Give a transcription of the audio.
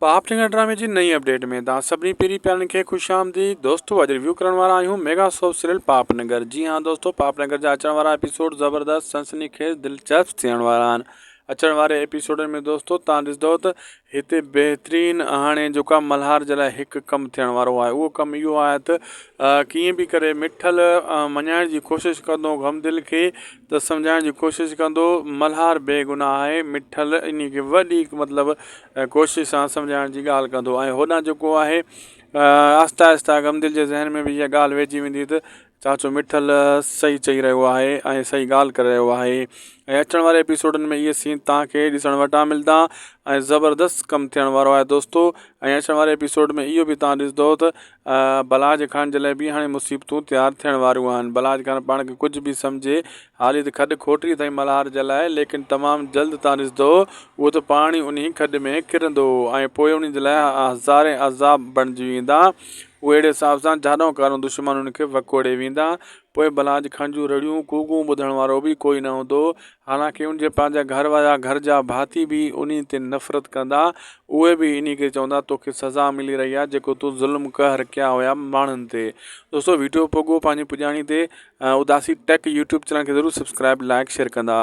پاپ ٽنگا ڊرامي جي نئين اپڊيٽ ۾ توهان سڀني پيري پيارن کي خوش آمديد دوستو اڄ ريويو ڪرڻ وارا آهيون ميگا سوپ سيريل پاپ نگر جي ها دوستو پاپ نگر جا اچڻ وارا ايپيسوڊ زبردست سنسني خيز دلچسپ ٿيڻ وارا آهن اچڻ واري ايپيسوڊن ۾ دوستو توهان ڏسندو ته هتي بهترين هاڻي جيڪا ملهار جي لاء هڪ ڪم ٿيڻ وارو آهي اهو ڪم اهو آهي ته ڪيئن به ڪري مٺل مڃائڻ جي ڪوشش ڪندو غم دل کي ته سمجهائڻ جي ڪوشش ڪندو، ملهار بي گناهه آهي، مٺل انهي کي وڏي مطلب ڪوشش سان سمجهائڻ جي ڳالهه ڪندو ۽ هوڏانهن جيڪو آهي آهستي آهستي غمدل جي ذهن ۾ به اها ڳالهه ويهجي ويندي ته چاچو مٺل صحيح چئي رهيو آهي ۽ صحيح ڳالهه ڪري رهيو آهي ۽ اچڻ واري ايپيسوڊن ۾ اهي سين توهان کي ڏسڻ وٽان ملدا ۽ زبردست ڪم ٿيڻ وارو آهي دوستو ۽ اچڻ واري ايپيسوڊ ۾ اهو به توهان ڏسندو ته بلاج خان جي لاء به هاڻي مصيبتون تيار ٿيڻ واريون آهن. بلاج خان پاڻ کي ڪجهه به سمجهي حالي ته کڏ کوٽي اٿائين ملهار جي لاء ليڪن تمام جلد تان ڏسندو اهو ته پاڻ ئي انهي کڏ ۾ ڪرندو ۽ پوء انهي جي لاء هزارين عذاب بڻجي ويندا. اهي اهڙي حساب سان جهاڏون ڪارون دشمن ان کي وڪوڙي ويندا. پوء بلاج خان جون رڙيون ڪوڪون ٻڌڻ وارو به ڪوئي نه هوندو. حالانڪه ان جي پنهنجا گهر وارا گهر جا ڀاتي به انهي تي نفرت ڪندا. اهي به انهي کي چوندا توکي سزا ملي رهي آهي جيڪو تون ظلم قهر ڪيا هيا ماڻهن تي. دوستو ويڊيو پڳو پنهنجي پڄاڻي تي اداسي ٽيڪ يوٽيوب چينل کي ضرور سبسڪرائب لائيڪ شيئر ڪندا.